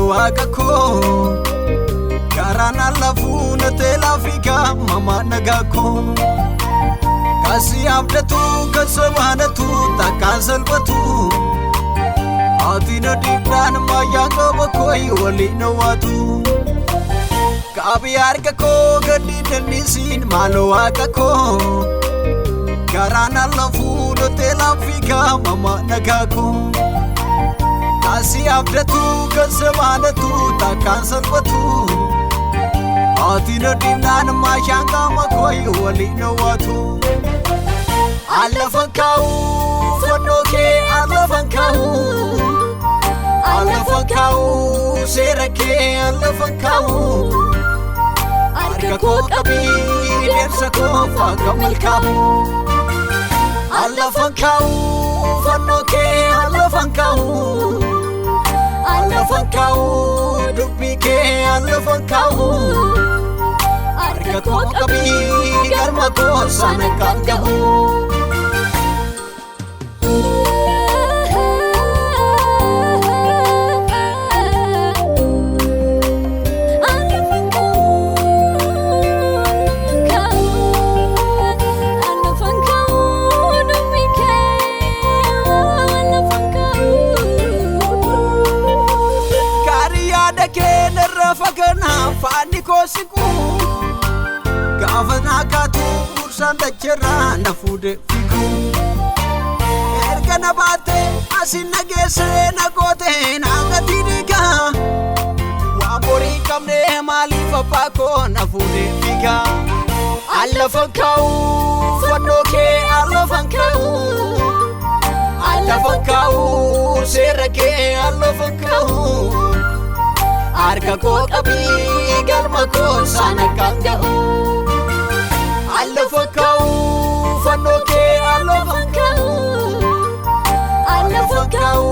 Maaloo waaqa koo karaan lafuu na teelaa fiigaa mama nagaa koo. Kasi abdatu kan sobaanatu takkaan salphatu. Ati na dhiibdaan maayyaa qaba kooyi waliin na waatu. Qaabii harka koo gadi danniisiin maaloo waaqa koo. Karaan lafuu na teelaa fiigaa mama nagaa koo. Kasi abdatu kan sobaanatu takkaan salphatu. Ati na dhiibdaan maashaan qaama kooyi waliin na waatu. Allafan kaa'u fannoo kee allafan kaa'u. Allafan kaa'u seera kee allafan kaa'u. Harka koo qabii deemsa koo faaka malkaa'u. Allafan kaa'u fannoo kee allafan kaa'u. Allafan kaa'u dubbii kee allafan kaa'u. Harka koo qabii galma koo sana kan gahu. Gaarii yaada kee narra faganaa faanni koo siqu. Gaafa naa kaatu bursaan dacheerraa na fuudhe fiigu. Erga na baate asin na geesse na goote na gatii dhiigaa. Waan borii qabne maaliif abbaa koo na fuudhe fiigaa. Allafan kaa'u fannoo kee allafan kaa'u. Allafan kaa'u seera kee allafan kaa'u. Harka koo qabii galma koo sana kan ga'u. Allafan kaa'u fannoo kee allafan kaa'u. Allafan kaa'u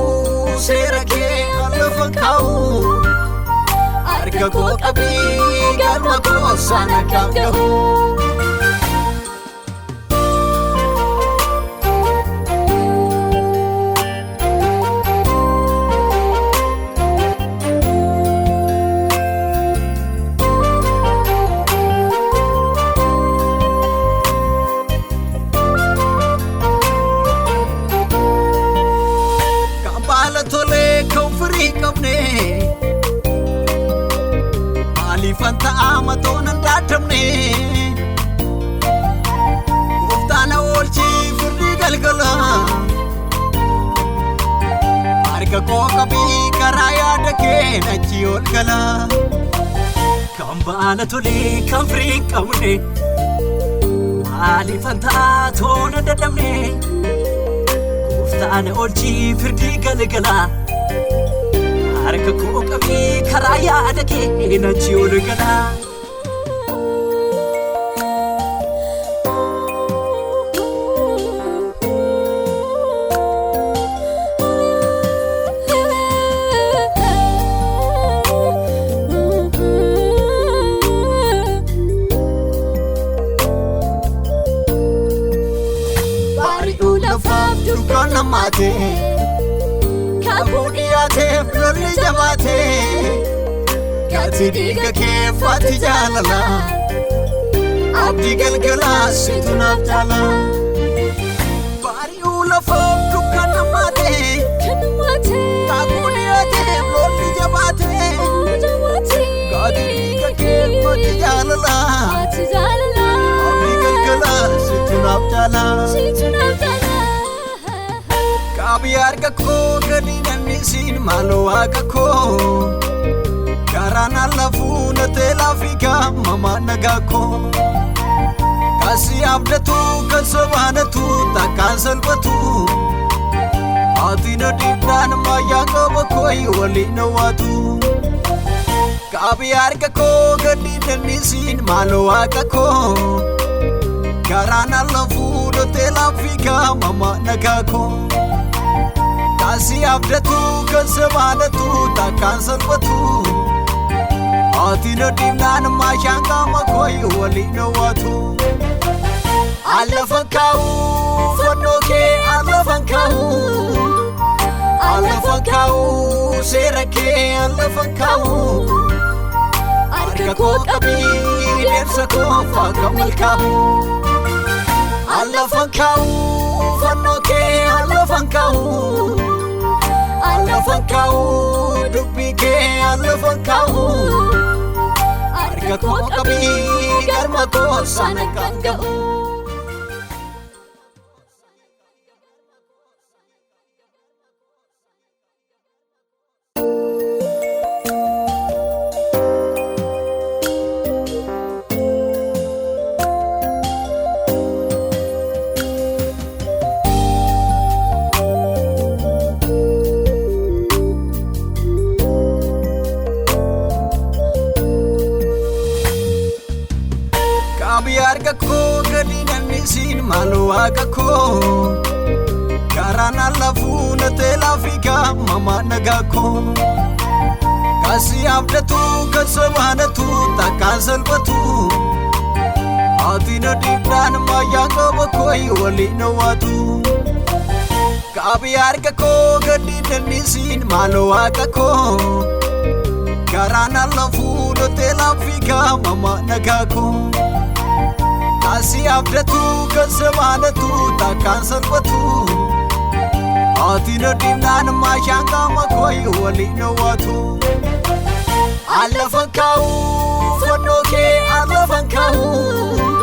seera kee allafan kaa'u. Harka koo qabii galma koo sana kan ga'u. Kan baala tolee kan firii qabne maaliifan ta'a matoon hin daadamne gooftaan na oolchii firdii galgala harka koo qabii karaa yaada kee nachi ol gala. Kan baala tolee kan firii hin qabne maaliifan ta'a toona dadhabne gooftaan oolchii firdii galgala harka koo qabii karaa yaada kee nachi ol gala. Bari'uu lafaaf dukkaan namaate kakuu dhiyaateef lolli jabaate gatii dhiiga kee faatti jaalala abdii galgalaa situ naaf jaala. Bari'uu lafaaf dukkaan namaate kakuu dhiyaateef lolli jabaate gatii dhiiga kee faatti jaalala abdii galgalaa situ naaf jaala. Qaabii harka koo gadi danniisiin maaloo waaqa koo. Karaan lafuu na teelaa fiigaa mama nagaa koo. Kasi abdatu kan sobaanatu takkaan salphatu. Ati na dhiibdaan maayyaa qaba kooyi waliin na waatu. Qaabii harka koo gadi danniisiin maaloo waaqa koo. Karaan lafuu na teelaa fiigaa mama nagaa koo. Kasi abdatu kan sobaanatu takkaan salphatu. Ati na dhiibnaan maashaan qaama kooyi waliin na waatu. Allafan kaa'u fannoo kee allafan kaa'u. Allafan kaa'u seera kee lafa kaa'u. Harka koo qabii deemsa koo faaka milkaa'u. Lafa kaa'u fannoo kee lafa kaa'u. Lafa kaa'u dubbii kee lafa kaa'u. Harka koo qabii galma koo sana kan ga'u. Qabii harka koo gadi nannisiin maaloo waaqa koo. Karaan lafuu na teelaa fiigaa mamaa nagaa koo. Kasi abdatu kan sobaanatu takkaan salphatu. Ati na diidhaan maayyaan qaba kooyi waliin na waatu. Qabii harka koo gadi nannisiin maaloo waaqa koo. Karaan lafuu na teelaa fiigaa mamaa nagaa koo. Kasi abdatu kan sobaanatu takkaan salphatu. Ati na diidhaan maashaan qaama kooyi waliin na waatu. Lafa kaa'u fannoo kee lafa kaa'u.